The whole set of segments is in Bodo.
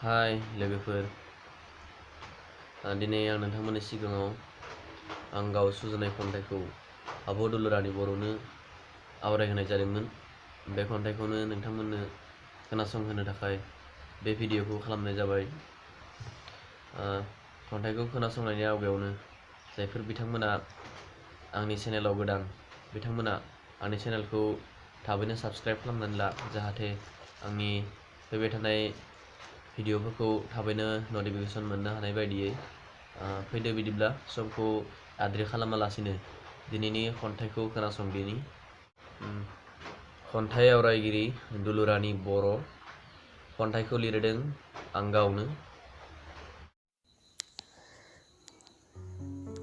हाय लोगोफोर, दिनै आं नोंथांमोननि सिगाङाव आं गाव सुजुनाय खन्थाइखौ आब' दुलुरानि बर'नो आवरायहोनाय जादोंमोन। बे खन्थाइखौनो नोंथांमोननो खोनासंहोनो थाखाय बे भिडिअखौ खालामनाय जाबाय। खन्थाइखौ खोनासंनायनि आवगायावनो जायफोर बिथांमोना आंनि चेनेलाव गोदान, बिथांमोना आंनि चेनेलखौ थाबैनो साबस्क्राइब खालामनानै ला, जाहाथे आंनि फैबाय थानाय भिडिअफोरखौ थाबैनो नटिफिकेसन मोननो हानाय बायदियै। फैदो बिदिब्ला समखौ आद्रि खालामालासिनो दिनैनि खन्थाइखौ खोनासंदिनि। खन्थाइ आवरायगिरि दुलुरानि बर'। खन्थाइखौ लिरदों आं गावनो।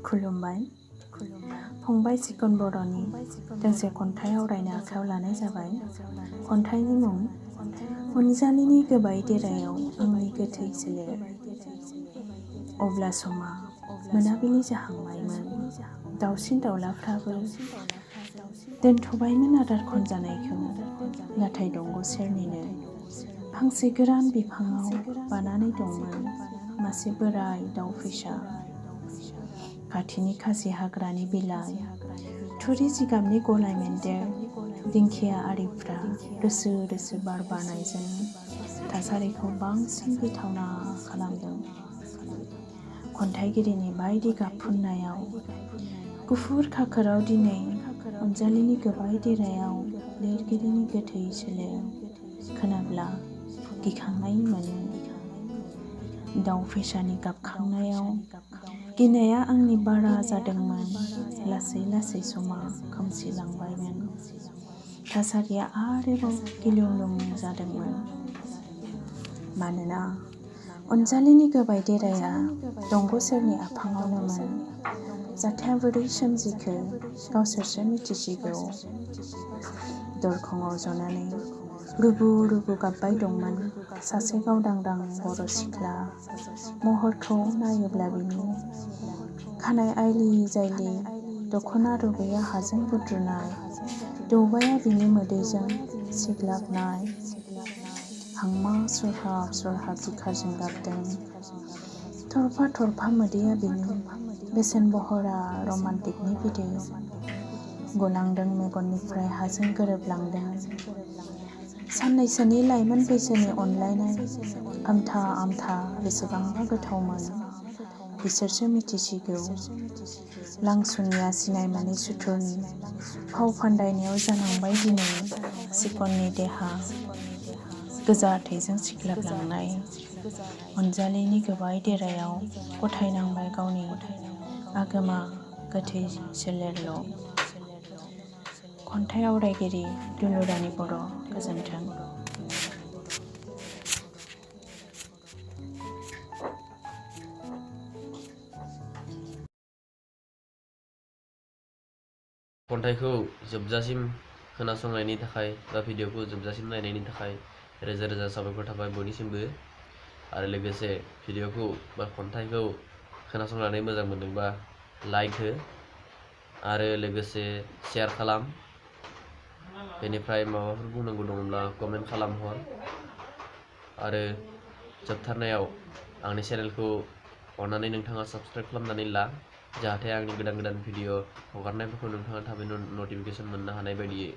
खुलुमबाय। फंबाय सिखोन बर'नि दोंसे खन्थाइ आवरायनो आखायाव लानाय जाबाय। खन्थाइनि मुं अनजालिनि गोबाय देरायाव आंनि गोथै सोलेर। अब्ला समा मोनाबिलि जाहांबायमोन। दाउसिन दाउलाफ्राबो दोनथ'बायमोन आदार खनजानायखौ। नाथाय दंग' सेरनिनो फांसे गोरान बिफाङाव बानानै दंमोन मासे बोराय दाउ फिसा। खाथिनि खासि हाग्रानि बिलाइ, थुरि जिगाबनि गलाय मेन्देर, दिंखिया आरिफ्रा रोसो रोसो बार बारनायजों थासारिखौ बांसिन गिथावना खालामदों। खन्थाइगिरिनि बायदि गाबफुननायाव गुफुर खाखोराव दिनै अनजालिनि गोबाय देरायाव लिरगिरिनि गोथै सोलेर खोनाब्ला गिखांनाय मोनो। दाउ फेसानि गाबखांनायाव गिनाया आंनि बारा जादोंमोन। लासै लासै समा खोमसिलांबायमोन। थासारिया आरोबाव गिलुं-लुं जादोंमोन। मानोना अनजालिनि गोबाय देराया दंग' सेरनि आफाङावनोमोन। जाथाया बोरै सोमजिखो गावसोरसो मिथिसिगौ। दरखंआव जनानै रुबु रुबु गाबबाय दंमोन सासे गावदांदां बर' सिख्ला। महरखौ नायोब्ला बिनि खानाइ आइलि जाइलि, दख'ना रुबैया हाजों बुद्रुनाय, दौबाया बिनि मोदैजों सिग्लाबनाय। हांमा सरहाब सरहाब बिखाजों गाबदों। थरफा थरफा मोदैया बिनि बेसेन बहरा रमान्टिकनि बिदै गलांदों मेगननिफ्राय हाजों गोरोबलांदों। साननैसोनि लाइमोन बैसोनि अनलायनाय आमथा आमथा बेसेबांबा गोथावमोन बिसोरसो मिथिसिगौ। लांसुनिया सिनाय मोनै सुथुरनि फाव फान्दायनायाव जानांबाय दिनै सिखननि देहा गोजा थैजों सिख्लाबलांनाय। अनजालिनि गोबाय देरायाव गथायनांबाय गावनि आगोमा गोथै सोलेरल'। खन्थाइ आवरायगिरि दुलुरानि बर'। गोजोन्थों। खन्थाइखौ जोबजासिम खोनासंनायनि थाखाय बा भिडिअखौ जोबजासिम नायनायनि थाखाय रोजा रोजा साबायखर थाबाय बयनिसिमबो। आरो लोगोसे भिडिअखौ बा खन्थाइखौ खोनासंनानै मोजां मोनदोंबा लाइक हो आरो लोगोसे शेयार खालाम। बेनिफ्राय माबाफोर बुंनांगौ दङब्ला कमेन्ट खालामहर। आरो जोबथारनायाव आंनि चेनेलखौ अन्नानै नोंथाङा साबस्क्राइब खालामनानै ला, जाहाथे आंनि गोदान गोदान भिडिअ हगारनायफोरखौ नोंथाङा थाबैनो नटिफिकेसन मोननो हानाय बायदियै।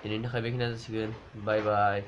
दिनैनि थाखाय बेखिनिया जासिगोन। बाय बाय।